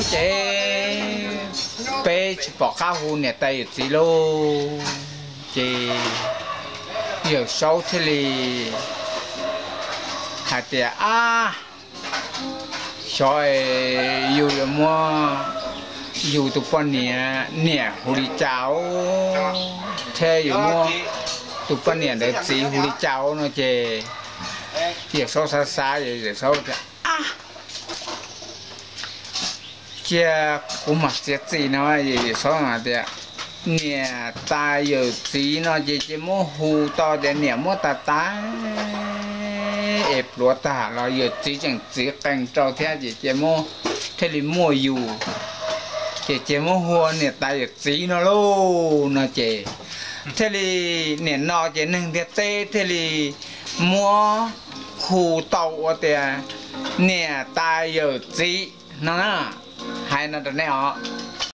Ces peb tsis pom qab hu niam tais yawm txiv lauj. Ces Yawm Saub thiaj li hais tias, Ab, xyov yus yuav muab yus tus poj niam niam hu li cas, thiab yuav muab tus poj niam ntawd txiv hu li cas no ces Yawm Saub xav xav, Yawm Saub tias, Ab, cia kuv mam txiav txim no. Yawm Saub hais tias, Niam tais yawm txiv no ces cia muab hu tau tias niam muab tas tas, es pluav tag los yawm txiv tseem txiv qees rau thiab ces cia muab, thiaj li muaj yus, ces cia muab hu ua niam tais yawm txiv no lauj no ces thiaj li, nim no ces neeg ntiaj teb thiaj li muab hu tau ua tias niam tais yawm txiv no na, hais no rau nej os.